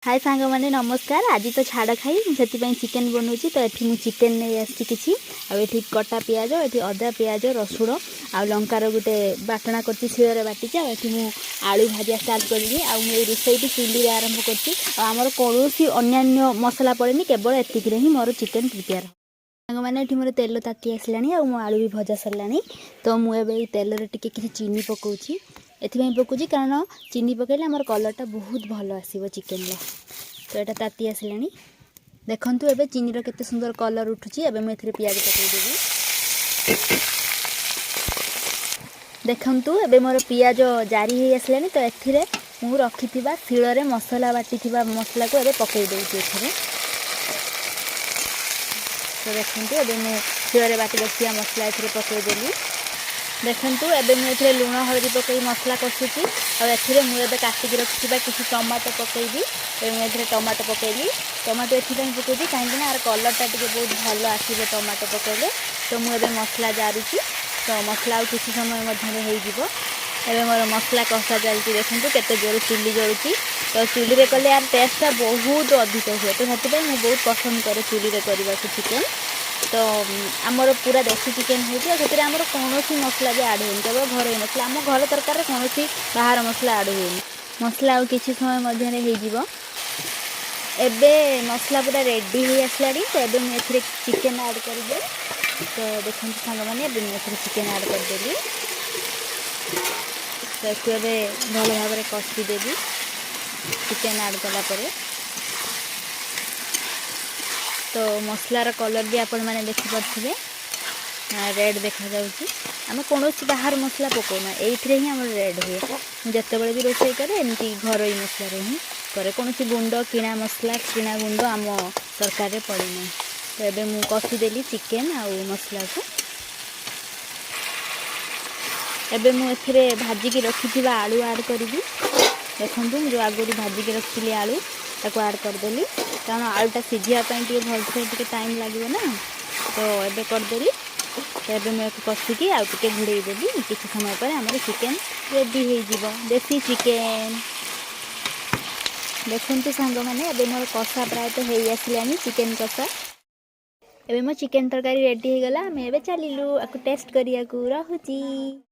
ହାଏ ସାଙ୍ଗମାନେ, ନମସ୍କାର। ଆଜି ତ ଛାଡ଼ ଖାଇ, ମୁଁ ସେଥିପାଇଁ ଚିକେନ୍ ବନାଉଛି। ତ ଏଠି ମୁଁ ଚିକେନ୍ ନେଇ ଆସିଛି କିଛି, ଆଉ ଏଠି କଟା ପିଆଜ, ଏଠି ଅଦା, ପିଆଜ, ରସୁଣ ଆଉ ଲଙ୍କାର ଗୋଟେ ବାଟଣା କରିଛି, ଶିଳରେ ବାଟିଛି। ଆଉ ଏଠି ମୁଁ ଆଳୁ ଭାଜିବା ଷ୍ଟାର୍ଟ କରିବି। ଆଉ ମୁଁ ଏଇ ରୋଷେଇଟି ଚୁଲିରେ ଆରମ୍ଭ କରିଛି। ଆଉ ଆମର କୌଣସି ଅନ୍ୟାନ୍ୟ ମସଲା ପଡ଼େନି, କେବଳ ଏତିକିରେ ହିଁ ମୋର ଚିକେନ୍ ପ୍ରିପେୟାର। ସାଙ୍ଗମାନେ, ଏଠି ମୋର ତେଲ ତାତି ଆସିଲାଣି ଆଉ ମୋ ଆଳୁ ବି ଭଜା ସରିଲାଣି। ତ ମୁଁ ଏବେ ଏଇ ତେଲରେ ଟିକେ କିଛି ଚିନି ପକାଉଛି। ଏଥିପାଇଁ ପକାଉଛି, କାରଣ ଚିନି ପକାଇଲେ ଆମର କଲର୍ଟା ବହୁତ ଭଲ ଆସିବ ଚିକେନର। ତ ଏଇଟା ତାତି ଆସିଲାଣି। ଦେଖନ୍ତୁ, ଏବେ ଚିନିର କେତେ ସୁନ୍ଦର କଲର୍ ଉଠୁଛି। ଏବେ ମୁଁ ଏଥିରେ ପିଆଜ ପକାଇଦେବି। ଦେଖନ୍ତୁ, ଏବେ ମୋର ପିଆଜ ଜାରି ହେଇ ଆସିଲାଣି। ତ ଏଥିରେ ମୁଁ ରଖିଥିବା ଶିଳରେ ମସଲା ବାଟିଥିବା ମସଲାକୁ ଏବେ ପକାଇ ଦେଉଛି ଏଥିରେ। ତ ଦେଖନ୍ତୁ, ଏବେ ମୁଁ ଶିଳରେ ବାଟି ରଖିଥିବା ମସଲା ଏଥିରେ ପକାଇଦେଲି। ଦେଖନ୍ତୁ, ଏବେ ମୁଁ ଏଥିରେ ଲୁଣ, ହଳଦୀ ପକାଇ ମସଲା କଷୁଛି। ଆଉ ଏଥିରେ ମୁଁ ଏବେ କାଟିକି ରଖିଥିବା କିଛି ଟମାଟୋ ପକାଇବି। ଏବେ ମୁଁ ଏଥିରେ ଟମାଟୋ ପକାଇଲି। ଟମାଟୋ ଏଥିପାଇଁ ପକାଉଛି, କାହିଁକିନା ଆର କଲର୍ଟା ଟିକେ ବହୁତ ଭଲ ଆସିବ ଟମାଟୋ ପକାଇଲେ। ତ ମୁଁ ଏବେ ମସଲା ଜାରୁଛି। ତ ମସଲା ଆଉ କିଛି ସମୟ ମଧ୍ୟରେ ହେଇଯିବ। ଏବେ ମୋର ମସଲା କଷା ଚାଲିଛି। ଦେଖନ୍ତୁ, କେତେ ଜୋରେ ଚୁଲି ଜଳୁଛି। ତ ଚୁଲିରେ କଲେ ୟାର ଟେଷ୍ଟଟା ବହୁତ ଅଧିକ ହୁଏ। ତ ସେଥିପାଇଁ ମୁଁ ବହୁତ ପସନ୍ଦ କରେ ଚୁଲିରେ କରିବାକୁ ଚିକେନ୍। ତ ଆମର ପୁରା ଦେଶୀ ଚିକେନ୍ ହେଉଛି ଆଉ ସେଥିରେ ଆମର କୌଣସି ମସଲା ବି ଆଡ଼୍ ହୁଏନି, କେବଳ ଘରୋଇ ମସଲା। ଆମ ଘର ତରକାରୀରେ କୌଣସି ବାହାର ମସଲା ଆଡ଼୍ ହୁଏନି। ମସଲା ଆଉ କିଛି ସମୟ ମଧ୍ୟରେ ହେଇଯିବ। ଏବେ ମସଲା ପୁରା ରେଡ଼ି ହେଇ ଆସିଲାଣି। ତ ଏବେ ମୁଁ ଏଥିରେ ଚିକେନ୍ ଆଡ଼୍ କରିବି। ତ ଦେଖନ୍ତୁ ସାଙ୍ଗମାନେ, ଏବେ ମୁଁ ଏଥିରେ ଚିକେନ୍ ଆଡ଼୍ କରିଦେଲି। ତ ଏକୁ ଏବେ ଭଲ ଭାବରେ କଷିଦେବି ଚିକେନ୍ ଆଡ଼୍ କଲା ପରେ। ତ ମସଲାର କଲର୍ ବି ଆପଣମାନେ ଦେଖିପାରୁଥିବେ, ରେଡ଼୍ ଦେଖାଯାଉଛି। ଆମେ କୌଣସି ବାହାର ମସଲା ପକାଉନା, ଏଇଥିରେ ହିଁ ଆମର ରେଡ଼୍ ହୁଏ। ମୁଁ ଯେତେବେଳେ ବି ରୋଷେଇ କରେ, ଏମିତି ଘରୋଇ ମସଲାରେ ହିଁ କରେ। କୌଣସି ଗୁଣ୍ଡ, କିଣା ମସଲା, କିଣା ଗୁଣ୍ଡ ଆମ ତରକାରୀରେ ପଡ଼େନାହିଁ। ତ ଏବେ ମୁଁ କଷିଦେଲି ଚିକେନ୍ ଆଉ ମସଲାକୁ। ଏବେ ମୁଁ ଏଥିରେ ଭାଜିକି ରଖିଥିବା ଆଳୁ ଆଡ଼୍ କରିବି। ଦେଖନ୍ତୁ, ମୁଁ ଯେଉଁ ଆଗରୁ ଭାଜିକି ରଖିଥିଲି ଆଳୁ, ତାକୁ ଆଡ଼୍ କରିଦେଲି, କାରଣ ଆଳୁଟା ସିଝିବା ପାଇଁ ଟିକେ ଭଲସେ ଟିକେ ଟାଇମ୍ ଲାଗିବ ନା। ତ ଏବେ କରିଦେଲି। ତ ଏବେ ମୁଁ ଏକୁ କଷିକି ଆଉ ଟିକେ ଘୋଡ଼େଇ ଦେବି। କିଛି ସମୟ ପରେ ଆମର ଚିକେନ୍ ରେଡ଼ି ହେଇଯିବ, ଦେଶୀ ଚିକେନ୍। ଦେଖନ୍ତୁ ସାଙ୍ଗମାନେ, ଏବେ ମୋର କଷା ପ୍ରାୟତଃ ହେଇ ଆସିଲାଣି, ଚିକେନ୍ କଷା। ଏବେ ମୋ ଚିକେନ୍ ତରକାରୀ ରେଡ଼ି ହେଇଗଲା। ଆମେ ଏବେ ଚାଲିଲୁ ଆକୁ ଟେଷ୍ଟ କରିବାକୁ। ରହୁଛି।